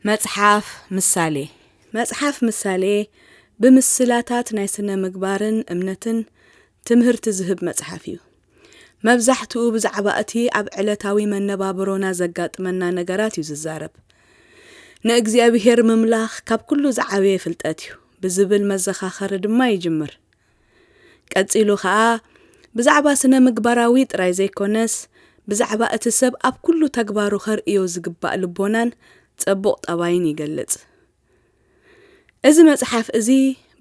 መጽሓፍ ምሳሌ። መጽሓፍ ምሳሌ ብምስላታት ናይ ስነ ምግባርን እምነትን ትምህርቲ ዝህብ መጽሓፍ እዩ። መብዛሕትኡ ብዛዕባ እቲ ኣብ ዕለታዊ መነባብሮና ዘጋጥመና ነገራት እዩ ዝዛረብ። ንእግዚኣብሔር ምምላኽ ካብ ኩሉ ዝዓበየ ፍልጠት እዩ ብዝብል መዘኻኸሪ ድማ ይጅምር። ቀጺሉ ኸኣ ብዛዕባ ስነ ምግባራዊ ጥራይ ዘይኮነስ፣ ብዛዕባ እቲ ሰብ ኣብ ኩሉ ተግባሩ ከርእዮ ዝግባእ ልቦናን ጸቡቕ ጠባይን ይገልጽ። እዚ መጽሓፍ እዚ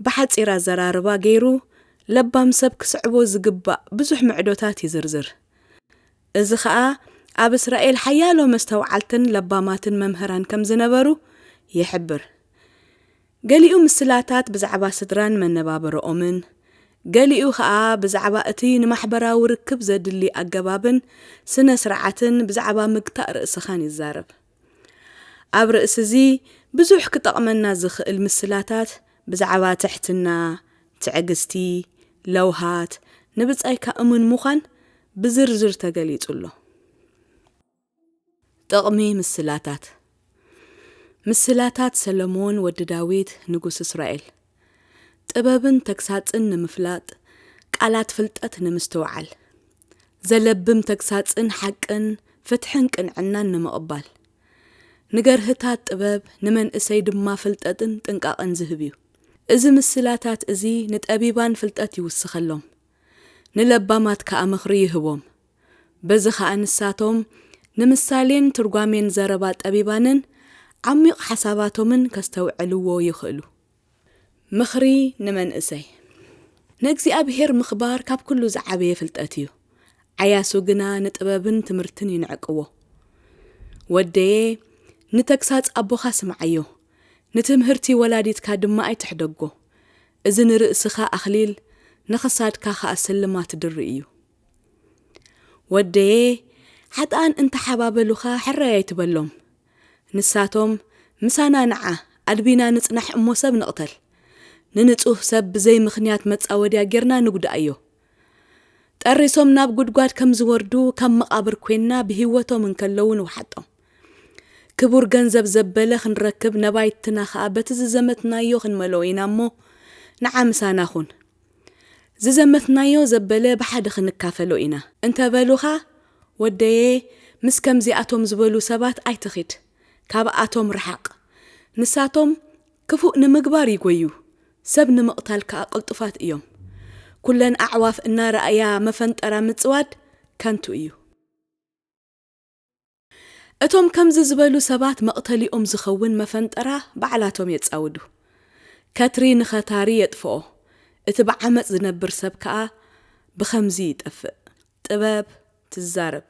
ብሓጺር ኣዘራርባ ገይሩ ለባም ሰብ ክስዕቦ ዝግባእ ብዙሕ ምዕዶታት ይዝርዝር። እዚ ኸኣ ኣብ እስራኤል ሓያሎ መስተውዓልትን ለባማትን መምህራን ከም ዝነበሩ ይሕብር። ገሊኡ ምስላታት ብዛዕባ ስድራን መነባብሮኦምን፣ ገሊኡ ኸኣ ብዛዕባ እቲ ንማሕበራዊ ርክብ ዘድሊ ኣገባብን ስነ ስርዓትን ብዛዕባ ምግታእ ርእስኻን ይዛረብ። ኣብ ርእሲ እዚ ብዙሕ ክጠቕመና ዝኽእል ምስላታት ብዛዕባ ትሕትና፣ ትዕግስቲ፣ ለውሃት፣ ንብጻይካ እሙን ምዃን ብዝርዝር ተገሊጹ ኣሎ። ጥቕሚ ምስላታት። ምስላታት ሰለሞን ወዲ ዳዊት ንጉስ እስራኤል። ጥበብን ተግሳጽን ንምፍላጥ፣ ቃላት ፍልጠት ንምስትውዓል፣ ዘለብም ተግሳጽን ሓቅን ፍትሕን ቅንዕናን ንምቕባል፣ ንገርህታት ጥበብ ንመንእሰይ ድማ ፍልጠትን ጥንቃቕን ዝህብ እዩ። እዚ ምስላታት እዚ ንጠቢባን ፍልጠት ይውስኸሎም፣ ንለባማት ከኣ ምኽሪ ይህቦም። በዚ ኸኣ ንሳቶም ንምሳሌን ትርጓሜን ዘረባ ጠቢባንን ዓሚቕ ሓሳባቶምን ከስተውዕልዎ ይኽእሉ። ምኽሪ ንመንእሰይ። ንእግዚኣብሔር ምኽባር ካብ ኩሉ ዝዓበየ ፍልጠት እዩ። ዓያሱ ግና ንጥበብን ትምህርትን ይንዕቅዎ። ወደየ፣ ንተግሳጽ ኣቦኻ ስምዓዮ፣ ንትምህርቲ ወላዲትካ ድማ ኣይትሕደጎ። እዚ ንርእስኻ ኣኽሊል፣ ንኽሳድካ ኸኣ ስልማት ድሪ እዩ። ወደየ፣ ሓጥኣን እንተሓባበሉኻ ሕራይ ኣይትበሎም። ንሳቶም፣ ምሳና ንዓ፣ ኣድቢና ንጽናሕ እሞ ሰብ ንቕተል። ንንጹህ ሰብ ብዘይ ምኽንያት መጻወድያ ጌርና ንጉድኣዮ። ጠሪሶም ናብ ጉድጓድ ከም ዝወርዱ፣ ካብ መቓብር ኮይንና ብህይወቶም እንከለዉ ንውሓጦም። ክቡር ገንዘብ ዘበለ ክንረክብ፣ ነባይትና ኸኣ በቲ ዝዘመትናዮ ክንመልኦ ኢና እሞ፣ ንዓ ምሳና ኹን። ዝዘመትናዮ ዘበለ ብሓደ ክንካፈሎ ኢና እንተ በሉኻ፣ ወደየ፣ ምስ ከምዚኣቶም ዝበሉ ሰባት ኣይትኺድ፣ ካብኣቶም ርሓቕ። ንሳቶም ክፉእ ንምግባር ይጎዩ፣ ሰብ ንምቕታል ከኣ ቅልጡፋት እዮም። ኩለን ኣዕዋፍ እናረኣያ መፈንጠራ ምጽዋድ ከንቱ እዩ። እቶም ከምዚ ዝበሉ ሰባት መቕተሊኦም ዝኸውን መፈንጠራ ባዕላቶም የጻውዱ። ከትሪ ንኸታሪ የጥፍኦ፣ እቲ ብዓመጽ ዝነብር ሰብ ከኣ ብኸምዚ ይጠፍእ። ጥበብ ትዛረብ።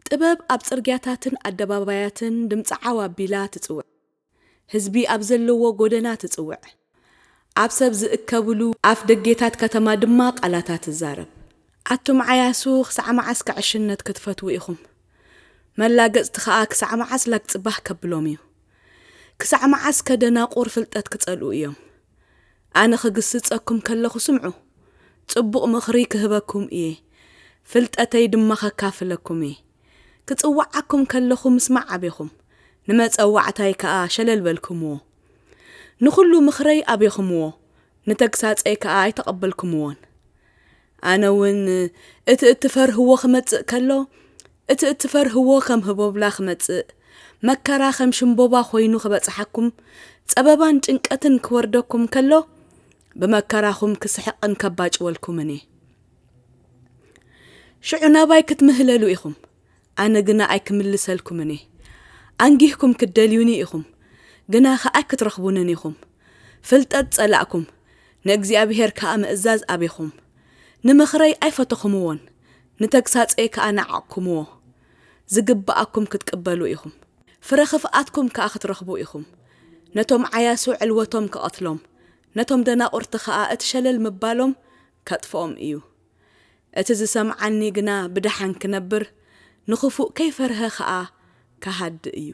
ጥበብ ኣብ ጽርግያታትን ኣደባባያትን ድምጺ ዓው ኣቢላ ትጽውዕ። ህዝቢ ኣብ ዘለዎ ጎደና ትጽውዕ። ኣብ ሰብ ዝእከብሉ ኣፍ ደጌታት ከተማ ድማ ቃላታ ትዛረብ። ኣቱም ዓያሱ፣ ክሳዕ መዓስ ከዕሽነት ክትፈትዉ ኢኹም? መላገጽቲ ኸኣ ክሳዕ መዓስ ላግጺ ባህ ከብሎም እዩ? ክሳዕ መዓስ ከ ደናቁር ፍልጠት ክጸልኡ እዮም? ኣነ ክግስጸኩም ከለኹ ስምዑ፣ ጽቡቕ ምኽሪ ክህበኩም እየ፣ ፍልጠተይ ድማ ከካፍለኩም እየ። ክጽውዓኩም ከለኹ ምስማዕ ኣቤኹም፣ ንመጸዋዕታይ ከኣ ሸለል በልኩምዎ። ንኹሉ ምኽረይ ኣቤኹምዎ፣ ንተግሳጸይ ከኣ ኣይተቐበልኩምዎን። ኣነ እውን እቲ እትፈርህዎ ክመጽእ ከሎ፣ እቲ እትፈርህዎ ከም ህቦብላ ክመጽእ፣ መከራ ከም ሽምቦባ ኮይኑ ክበጽሓኩም፣ ጸበባን ጭንቀትን ክወርደኩም ከሎ፣ ብመከራኹም ክስሕቕን ከባጭወልኩምን እየ። ሽዑ ናባይ ክትምህለሉ ኢኹም፣ ኣነ ግና ኣይክምልሰልኩምን እየ። ኣንጊህኩም ክትደልዩኒ ኢኹም፣ ግና ኸኣ ኣይክትረኽቡንን ኢኹም። ፍልጠት ጸላእኩም፣ ንእግዚኣብሔር ከኣ ምእዛዝ ኣቤኹም። ንምኽረይ ኣይፈተኹምዎን፣ ንተግሳጸይ ከኣ ነዓቕኩምዎ። ዝግብኣኩም ክትቅበሉ ኢኹም። ፍረ ኽፍኣትኩም ከኣ ክትረኽቡ ኢኹም። ነቶም ዓያሱ ዕልወቶም ክቐትሎም፣ ነቶም ደናቑርቲ ኸኣ እቲ ሸለል ምባሎም ከጥፍኦም እዩ። እቲ ዝሰምዓኒ ግና ብደሓን ክነብር፣ ንኽፉእ ከይፈርሀ ኸኣ ክሃድእ እዩ።